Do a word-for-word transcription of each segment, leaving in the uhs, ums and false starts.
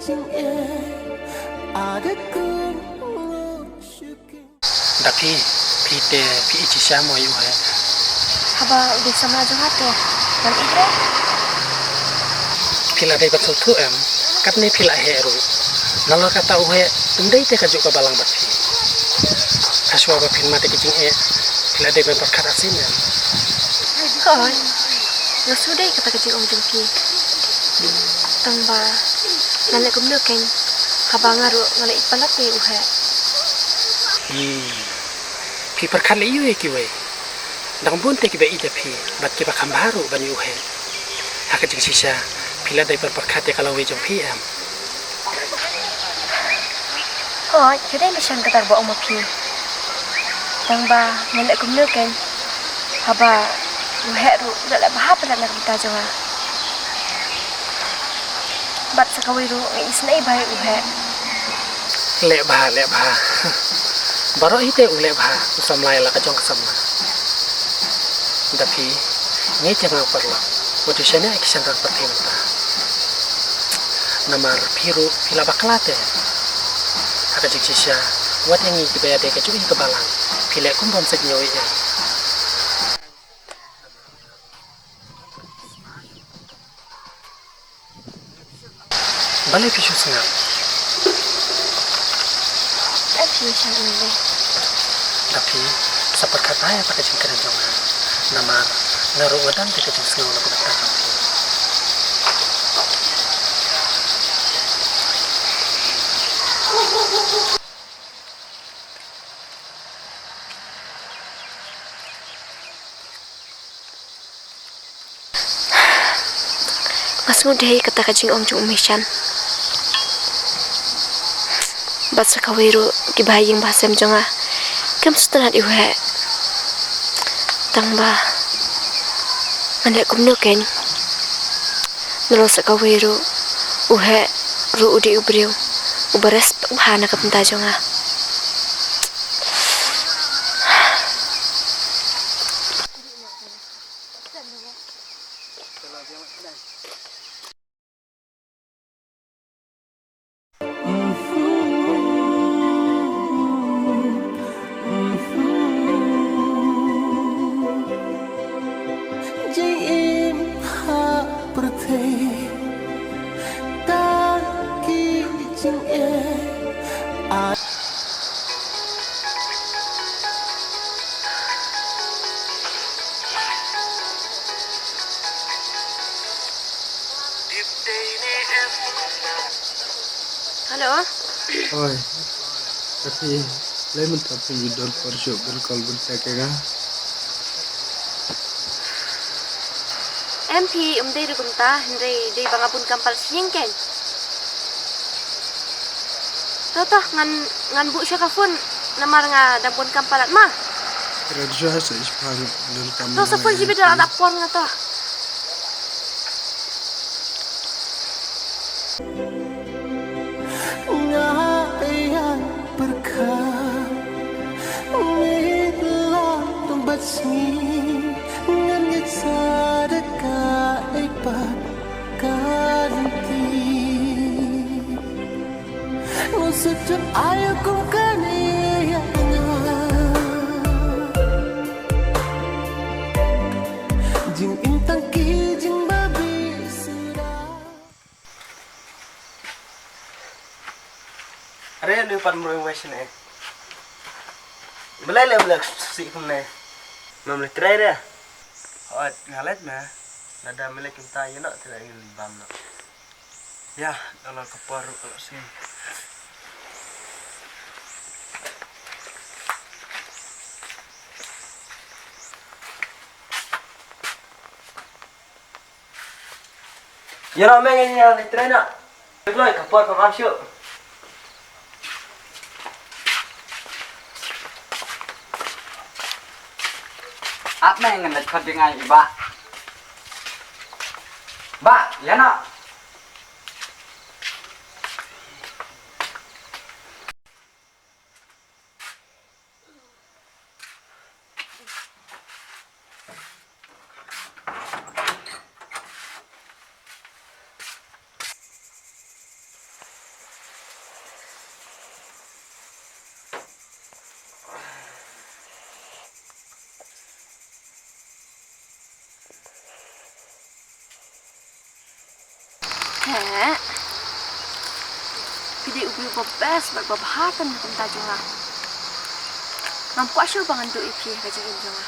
Da phi, phi te, phi ïeit shisha mo ïa u heh? Haba u dei samla jong nga te, ngan ïeit re. Phi la dei ban sngewthuh em, katne phi la heh ruh. Nalor kata u heh um dei te kajuh ka balang bad phi. Hashwa ba phin mad ïa ka jingeh, phi la dei ban pyrkhat arsien em? Hooid, nga sngewdei kata ka jingong jong phi. Tang ba ngan leh kumno keiñ, haba nga ruh nga la ïeit palat ïa u heh. Hmm. Phi pyrkhat leh aïu ïa kiwei? Dang bun te kiba ïeit ïa phi bad kiba kham bha ruh ban ïa u heh. Ha ka jingshisha, phi la dei ban pyrkhat ïa ka lawei jong phi em? Hooid, ka dei mynshem kata kaba ong ma phi. Tang ba ngan leh kumno keiñ, haba u heh ruh u la leh bha palat na ka bynta jong nga. Bad sa kawei ruh nga isynei bha ïa u heh. Leh bha, leh bha. Baroh hi te u leh bha, u samla ïa la ka jong ka samla. Da phi, ngi ïeit ïa nga u paralok, wat ju shaniah ïa ki shynrang pyrthei mynta. Namar phi ruh phi la bakla te. Ha ka jingshisha, wat ïa ngi kiba ïadei kajuh ïa ka balang, phi leh kum bym sngewthuh ïa. Balei phi shu sngap? Em phi sngap ïa nga. Da phi, sa pyrkhat bha ïa kata ka jingkren jong nga. Namar nga ruh nga don te ka jingsngew na ka bynta jong phi. Nga sngewdei kata ka jingong jong u Mishan. Bad sa kawei ruh kiba ha ïing ba ha sem jong nga kim sngewtynnat ïa u heh. Tang ba ngan leh kumno keiñ. Nalor sa kawei ruh u heh ruh u dei u briew uba respect bha na ka bynta jong nga. Jingim ha pyrthei, ta ki jingeh. Hello. Oi. Ka phi, balei mynta phi don por shuh ban call ban text ïa nga? Em phi, ym dei ruh kumta, hynrei dei ba nga bun kam palat sha ïing keiñ. To to, ngan, ngan buh sha ka phone namar nga dang bun kam palat ma. Kren shuwa sa, ish pha, don kam. To sa phone shi bit, la dap por nga to. Nga ïa pyrkhat, ngi la bad sngi, ngan ngeit sa da kaei pat ka lynti. Ngan sa jot aïu kum kane ïa nga. Jingim tang ki jingbabe suda. Are ne pat mroi wei shane. Balei le balei si kumne. Ngam le trei re. Hooid, nga leit me. Lada me leit kumta ïa noh te la ïa bam noh. Ïa, da la ka por ruh ka la sing. Ïa la me ngi ïa le trei na. Kloi ka por ka ngam shuh. Ap me ngan leit khot jngai i bah. Bah, ïa na. Heh. Phi dei u briew ba best bad ba bha kan kumta jong nga. Ngam kwah shuh ba ngan duh ïa phi ha ka jingim jong nga.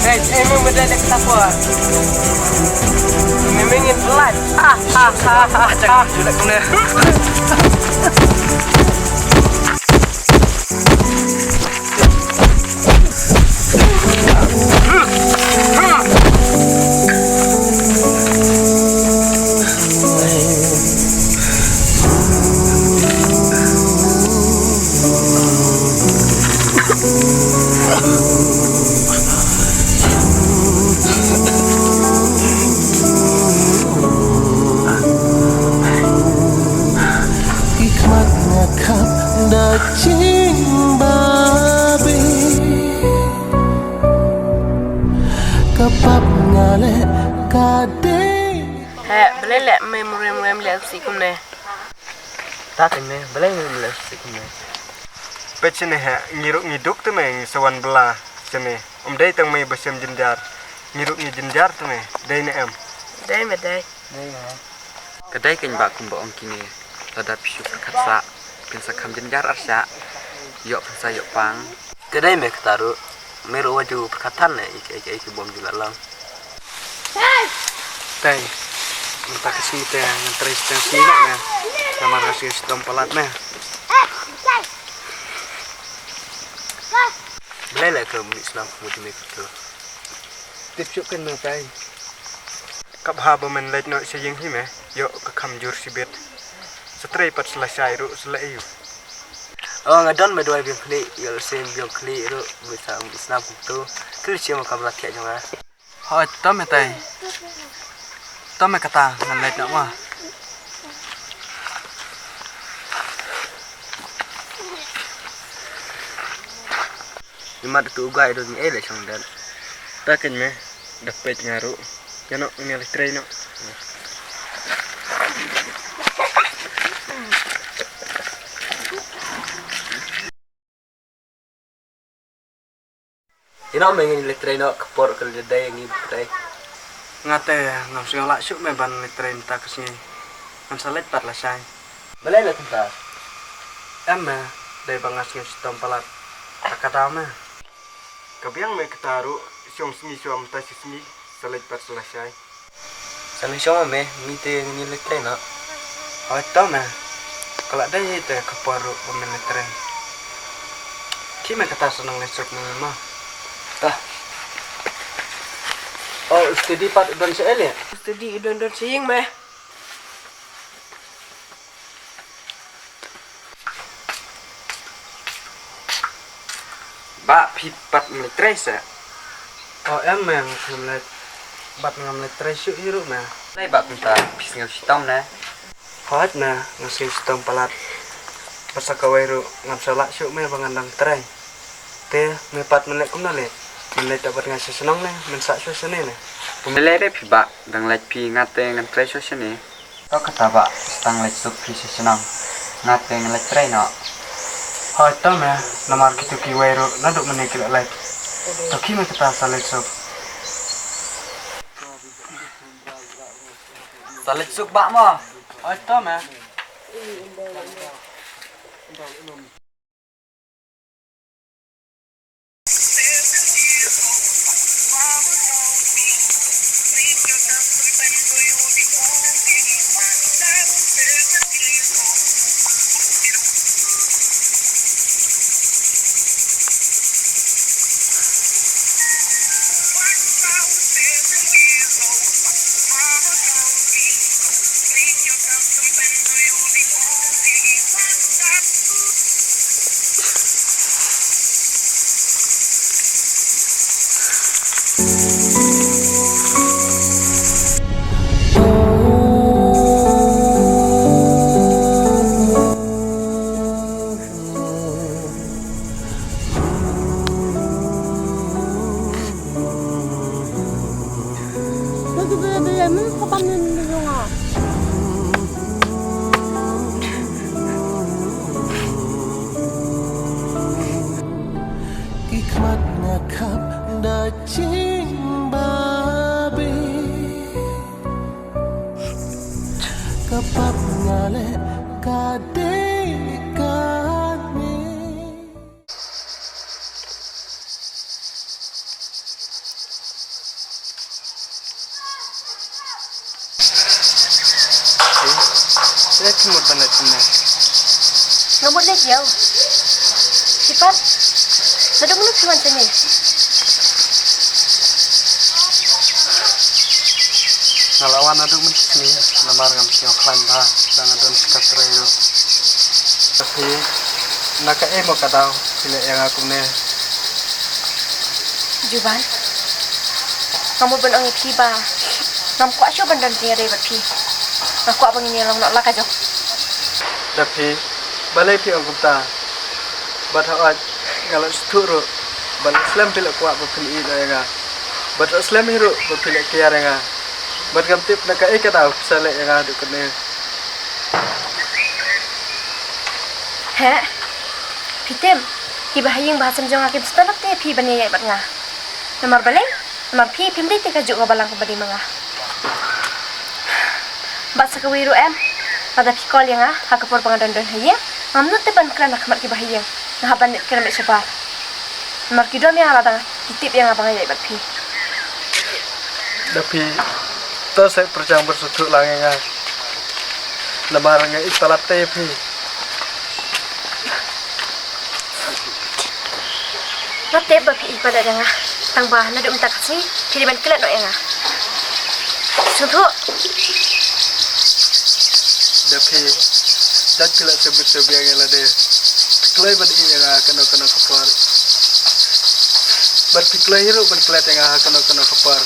Hey, hey, move with that next stop. Mimingin blood. Ha, ha, ha, ha, ha. Ki khmat nga khap da jingbabe. Ka pap nga leh ka dei. He, balei leh me mrem mrem leh si kumne? Ta teng ne, balei me leh si kumne? Peit shane he, ngi ruh ngi duk te me ngi sa wan bylla shane. Um dei tang me ba shem jynjar. Ngi ruh ngi jynjar te me. Dei ne em? Dei me dei. Ka dei kein ba kumba ong kine, lada phi shu pyrkhat sah, phin sa kham jynjar arshah, ïoh phin sa ïoh pang. Ka dei me kata ruh, me ruh wat ju pyrkhat than ne ïa kiei kiei ki bym ju lah long. Tei, mynta ka sngi te ngan trei sdang sni noh me, namar nga sngew shitom palat me. Balei leh ka mih snem ka mut me kata? Tip shuh kein me Tei. Ka bha ba men leit noh sha ïing hi me, ïoh ka kham jur shibit. Sa trei pat sa lashai ruh sa leh aïu. Oh, nga don me dawai biang khlieh, ïoh lehse biang khlieh ruh, bit sa, bit snam kumto. Khlieh shi ma kam la thiah jong nga. Hooid, to me Tei. To me kata, ngan leit noh ma. Imat tu ugai don ngi ei leh shong dan. Ta kein me, da peit nga ruh. Ïa noh, ngi leit trei noh. Ïa noh me, ngin leit trei noh, ka por ka la dei ngi trei. Nga te ngam sngew lah shuh me ban leit trei mynta ka sngi. Ngan sa leit pat lashai. Balei la kumta? Em me, dei ba nga sngew shitom palat. Ka kata me. Ka biang me kata ruh, shong sngi shuwa mynta shi sngi, sa leit pat sa lashai. Sa leit shong me, ngi te ngin leit trei noh. Hooid to me. Ka la dei te ka por ruh ba men leit trei. Khie me kata sa nang leit suk me ma. Ta. Oh, u Steady pat u don sha ïing? U Steady u don don sha ïing me. Bah, phi pat me leit trei seh? Oh em me, ngam leit. Bad ngam leit trei shuh hi ruh me. Balei bah kumta, phi sngew shitom ne? Hooid me, nga sngew shitom palat. Bad sa kawei ruh ngam sa lah shuh me ba ngan dang trei. Te me pat men leit kumno leh? Men leit da bad nga sha shnong ne, men sah shuwa shane ne? Kumno leh re phi bah, dang leit phi, nga te ngan trei shuwa shane. To kata bah, sa tang leit suk phi sha shnong. Nga te ngan leit trei noh. Hooid to me, namar kito kiwei ruh naduh mynne ki la leit. To khie me kata sa leit suk. Sa leit suk bah mo. Hooid to me. Ki khmat nga khap da jingbabe. Ka pap nga leh ka dei kane. Phi mut ban leit kumne? Nga mut leit ïew. Phi pat? Naduh mynno phi wan shane? Nga la wan naduh mynsngi namar ngam shym ïoh khlaiñ bha, dang don shaka trei ruh. Phi, na kaei mo ka daw phi leh ïa nga kumne? Juban, nga mut ban ong ïa phi ba ngam kwah shuh ban don jingïadei bad phi. Nga kwah ba ngin ïalong noh la ka jong. Da phi, balei phi ong kumta? Bad hooid, nga la sngewthuh ruh ba la slem phi la kwah ba phin ïeit noh ïa nga. Bad la slem hi ruh ba phi la kiar ïa nga. Bad ngam tip na kaei ka daw phi sa leh ïa nga haduh kane. Heh, phi tip, kiba ha ïing ba ha sem jong nga kim sngewtynnat te ïa phi ban ïaid bad nga. Namar balei? Namar phi phim dei te kajuh ka balang kaba dei ma nga. Bad sa kawei ruh em, lada phi call ïa nga ha ka por ba nga don don ha ïing, ngam nud te ban kren ha khmat kiba ha ïing. Nga hap ban leit kren beit shabar. Namar ki dom ïa nga lada ki tip ïa nga ba nga ïaid bad phi. Da phi, to sa pyrshang ban sngewthuh lang ïa nga. Namar nga ïeit palat te ïa phi. Nga tip ba phi ïeit palat ïa nga. Tang ba naduh mynta ka sngi phi dei ban klet noh ïa nga. Sngewthuh. Da phi, da phi la sngewbit sngewbiang ïa lade. Phi kloi ban ïeit ïa nga kano kano ka por. Bad phi kloi hi ruh ban klet ïa nga ha kano kano ka por.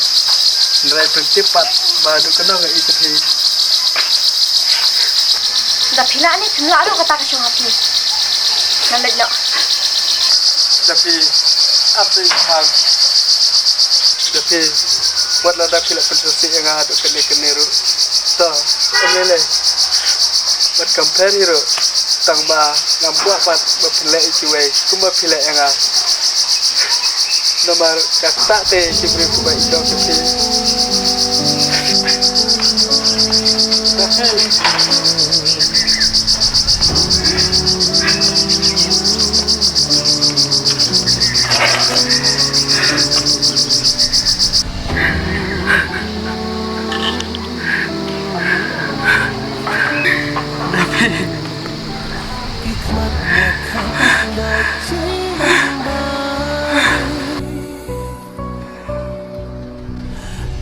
Hynrei phim tip pat ba haduh kano nga ïeit ïa phi. Da phi lah ne phim lah ruh kata ka shong ha phi. Ngan leit noh. Da phi, ap ïa phi. Da phi, wat la da phi la pynsngewsih ïa nga haduh kane kane ruh. To, ym lei lei. Bad kam pher hi ruh. Tang ba ngam kwah pat ba phin leh ïa kiwei kumba phi leh ïa nga. Namar ka ktah te ki briew kiba ïeit ïa phi. Da phi.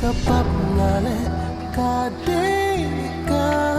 Ka pap nga leh ka dei ka